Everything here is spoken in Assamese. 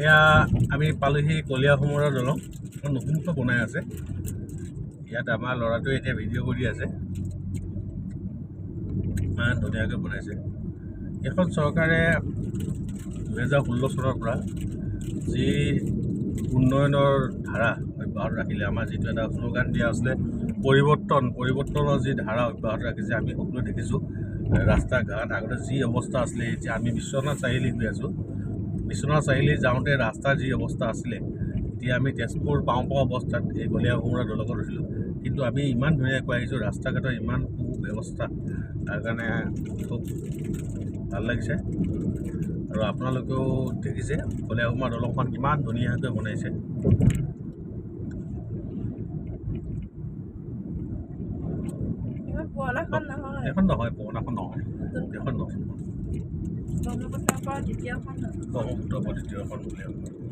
এয়া আমি পালোহি কলিয়াভোমোৰা দলং। এখন নতুনকৈ বনাই আছে। ইয়াত আমাৰ ল'ৰাটোৱে এতিয়া ভিডিঅ' কৰি আছে। ইমান ধুনীয়াকৈ বনাইছে। এইখন চৰকাৰে 2016 চনৰ পৰা যি উন্নয়নৰ ধাৰা অব্যাহত ৰাখিলে, আমাৰ যিটো এটা শ্লোগান দিয়া আছিলে পৰিৱৰ্তন, পৰিৱৰ্তনৰ যি ধাৰা অব্যাহত ৰাখিছে, আমি সকলোৱে দেখিছোঁ। ৰাস্তা ঘাট আগতে যি অৱস্থা আছিলে, এতিয়া আমি বিশ্বনাথ চাৰিআলি গৈ আছোঁ। বিশ্বনাথ চাৰিআলি যাওঁতে ৰাস্তাৰ যি অৱস্থা আছিলে, এতিয়া আমি তেজপুৰ পাওঁ পাওঁ অৱস্থাত এই কলিয়াভোমোৰা দলঙত উঠিলোঁ। কিন্তু আমি ইমান ধুনীয়াকৈ আহিছোঁ, ৰাস্তা ঘাটৰ ইমান সু ব্যৱস্থা, তাৰ কাৰণে খুব ভাল লাগিছে। আৰু আপোনালোকেও দেখিছে কলিয়াভোমোৰা দলংখন কিমান ধুনীয়াকৈ বনাইছে। এখন পুৰণাখন নহয়। এখন নহয়, পুৰণাখন নহয়, এখন নতুনখন। ব্ৰহ্মপুত্ৰৰ পৰা দ্বিতীয়খন। ব্ৰহ্মপুত্ৰৰ পৰা দ্বিতীয়খন বুলি।